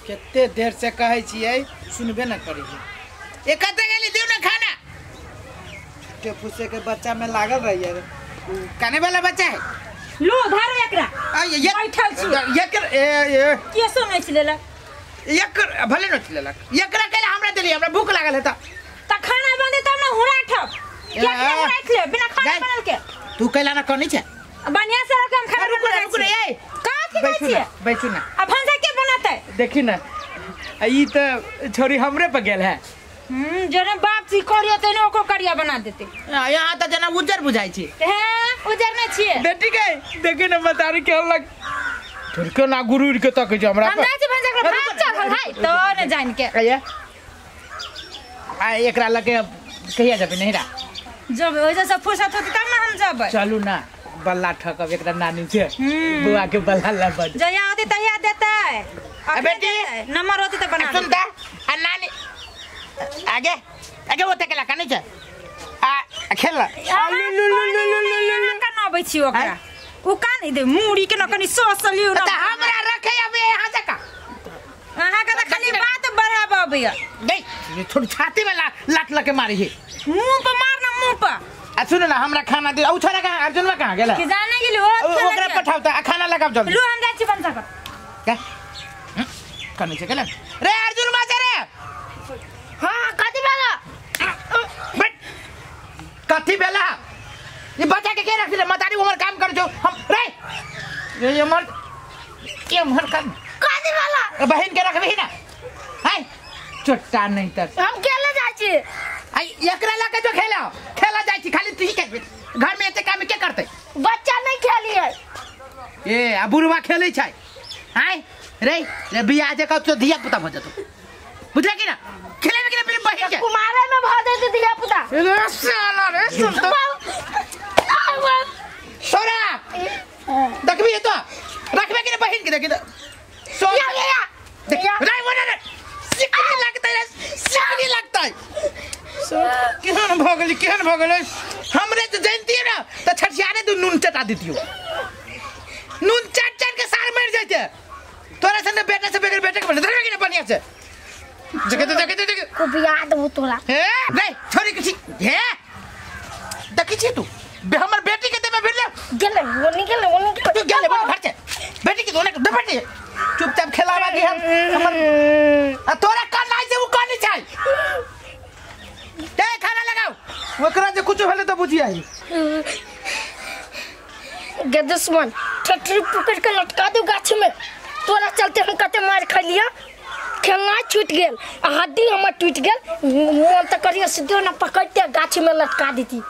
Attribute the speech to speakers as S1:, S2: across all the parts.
S1: कते देर से कहै छियै सुनबे न करै है। ए कते गेली दिउ ना खाना। झूठे फूसे के बच्चा में लागल रहिए, काने वाला बच्चा है।
S2: लो धरो एकरा।
S1: आ ये
S2: बैठल छी।
S1: एकर ए ए
S2: के सुनै छी लेलक?
S1: एकर भले न लेलक, एकरा केला हमरा देली, हमरा भूख लागल है त
S2: खाना बने तब ना हुराठब। के के हुराठ ले बिना खाना बनल के।
S1: तू कैला ना कहनी छे?
S2: बढ़िया से रख हम खाना।
S1: रुक रुक रे ए
S2: का की कहै छी?
S1: बैठू ना।
S2: अब भनसा के बनाते?
S1: देखी ना ई त छोरी हमरे पर गेल है।
S2: जने बाप जी करिया तेने ओको करिया बना देते।
S1: यहाँ त जना उज्जर बुझाई छी।
S2: हैं उज्जर नै छी
S1: बेटी के। देखी ना मतारी के लग छोरी के ना गुरुर के तक छै हमरा
S2: पर। हम जाय छी भनसा के भाग चढ़ल है तो ने जान के।
S1: आया आ एकरा लके कहिया जेबै नहिरा?
S2: जब ओइसे सब फुर्सत होती तब ना हम जबै।
S1: चलू ना बल्ला ठकब एकरा नानी से, बुआ के बल्ला लबद।
S2: जहिया होती तहिया देतै।
S1: आ बेटी
S2: नंबर होती त बना।
S1: सुन त आ नानी आगे आगे ओते केला कनै छै आ खेल
S2: आ लु लु लु लु लु लु का न अबै छी ओकरा। उ का नै दे मूड़ी के न कनी ससलियो न
S1: त हमरा रखे अबे यहां से का।
S2: अहाँ के त खाली बात बढ़ाबऽ अबैया।
S1: दे थोड़ी छाती में लात लके मारी है।
S2: मुंह पर मार ना मुंह पर।
S1: आ सुन ना हमरा खाना दे। औ छोरा कहां अर्जुनवा कहां गेला?
S2: के जाने गेली ओ
S1: ओकरा पठाउ त खाना लगाब जल्दी।
S2: लु हम जाइ छी भनसा कर।
S1: का कनै छै गेला रे अर्जुन माचा रे।
S3: हां कथि भेला?
S1: बैठ कथि भेला? ई बच्चा के के रख ले मतारी उमर काम कर जो हम रे ये हमर के हमर काम
S3: कथि भेला?
S1: बहिन के रखबही ना हाय चोट्टा नहीं तर
S3: हम खेले जाइ छी।
S1: आई एकरा लके जो खेला खेला जाइ छी खाली तू ही के घर में एते काम के करते?
S3: बच्चा नहीं खेलिए।
S1: ए आ बुढ़वा खेलै छै। हाय रे रे बियाह जे कह तो धिया पुता भ जतो बुझला कि ना? खेलेबे कि ना मेरी बहिन के?
S3: कुमारे में भ जते धिया पुता।
S1: रे साला रे सुन तो सोरा देखबी तो रखबे कि ना बहिन के? देखी तो सोरा
S3: या
S1: देख रे वो रे सिकनी लगता है, सिकनी लगता है। केहन भ गेली केहन भ गेलै? हमरे त जानतिए ना त छठियारे दू नून चटा दितियो। नून चाट चाट के सार मर जाते। तोरा से बेटा से बगैर बेटे के बोले धरबे कि ना बढ़िया से? जगे तो जगे तो जगे
S3: को बियाह देबो तोरा।
S1: हे नहीं छोरी के छी हे देखी छी तू हमर बेटी के देबे फिर ले
S3: गेले वो निकले वो निकले
S1: तू गेले बोल घर से बेटी के दोने दे बेटी चुपचाप खेलावा के हम हमर आ तोरा कान নাই जे उ कानी छै। ए खाना लगाओ ओकरा जे कुछ भेले त बुझी आई।
S3: गे दुश्मन ठठरी पकड़ के लटका दू गाछ में। तोरा चलते हम कते मार खलिया, खेलना छूट गेल आ हड्डी हमर टूट गेल। मन त करियो सीधो न पकड़ते गाछ में लटका देती।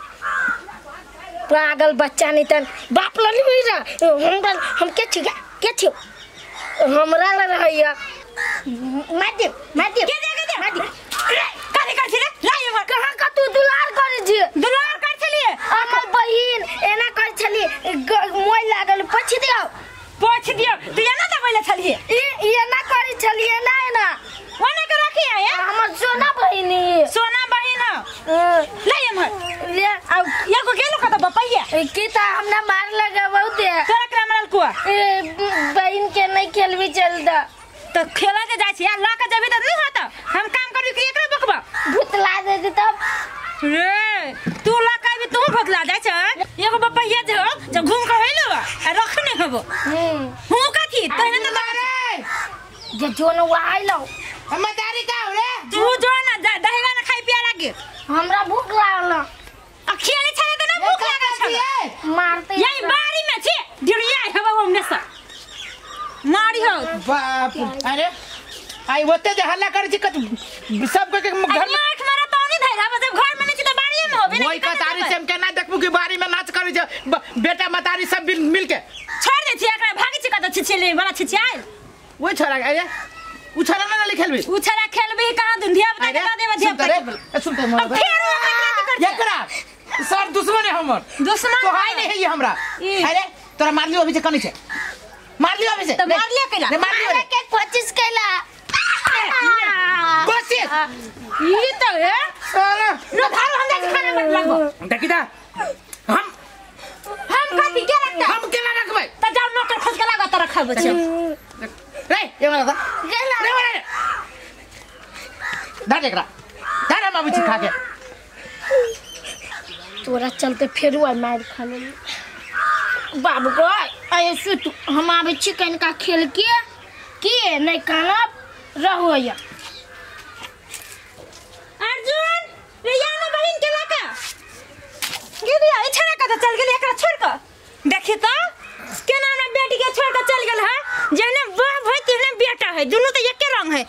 S3: पागल बच्चा नहीं तन बाप लनी होई रा हमरा हम के छी के छी हमरा ल रहैया। मार दे मार दे
S2: के दे के दे मार दे काहे कर छी रे ला एमर
S3: कहां का तू दुलार करे छी?
S2: दुलार कर छलिए
S3: हमर बहिन एना कर छली मोय लागल पोछ दियो
S2: पोछ दियो तू एना दबैले छलिए
S3: ई एना करे छली एना एना
S2: ओना के रखी आया
S3: हमर सोना बहिन
S2: सोना बहिन ले एमर
S3: ले
S2: आ एगो गेलो कत बपैया
S3: की त हमरा मार लगा बहुत
S2: तोरा करा मारल कुआ
S3: ए बहिन के नहीं खेलबी चल द
S2: त खेला के जाय छी आ ल के जेबी त नहीं होत। हम काम करबी कि एकरा बकबा
S3: भूतला दे दे तब
S2: रे तू ल के आबी तू भूतला जाय छ। एगो बपैया जे हो जे घूम के होइलो आ रखने होबो हूं कथी तहने त
S1: रे
S3: जे जोन आइलो
S1: हम तारी का हो रे
S2: तू जो ना दहीवा ना खाई पिया लागे
S3: हमरा भूख लागल
S2: आ खेले छले त ना भूख लागल छले
S3: मारते
S2: यही बारी में छे ढिरिया हवा हमने से मारी हो
S1: बाप। अरे आई ओते जे हल्ला करे छी कत सब के घर में
S2: आंख मारा तो नहीं धैरा जब घर में नहीं छी त बारी में होबे
S1: ओई का तारी से हम केना देखबू कि बारी में नाच करे छै बेटा मतारी सब मिल के
S2: छोड़ दे छी एकरा भागी छी कत छिछेले बड़ा छिछाइल
S1: ओइ छोरा अरे उ छोरा ना खेलबी
S2: उ छोरा खेलबी कहां दुन धिया पुता के देबे धिया
S1: पुता सुन त मोर
S2: फेर ओकरा
S1: एकरा सर दुश्मन है हमर
S2: दुश्मन
S1: तो हाय नहीं है ये हमरा। अरे तोरा मार लियो अभी से कनी छै मार लियो अभी से
S2: त मार लियो केला
S1: रे मार लियो
S3: के कोशिश केला
S1: कोशिश
S2: ई त है
S1: साला
S2: लो धारो हम जाय खाना बन लगबो
S1: देखी ता हम
S2: कथी के रखता
S1: हम केना रखबै
S2: त जाओ नौकर खोज के लागत रखब छै
S1: रे ये वाला था
S3: गेला
S1: रे वाला धर एकरा धर हम आबै छी खा के।
S3: तोरा चलते फेरू आइ मारि खा लेली। बाबू गो आइ सुत, हम आबै छी कनिका खेल के, के नहि कानब रहू या।
S2: अर्जुन रे या ना बहिन के लका गेलिया ई छड़ा कत चल गेली एकरा छोड़ के। देखी त केना हमरा बेटी के छोड़ के चल गेल है, जेने बाप है तेने बेटा है, दुनू तो एके रंग है।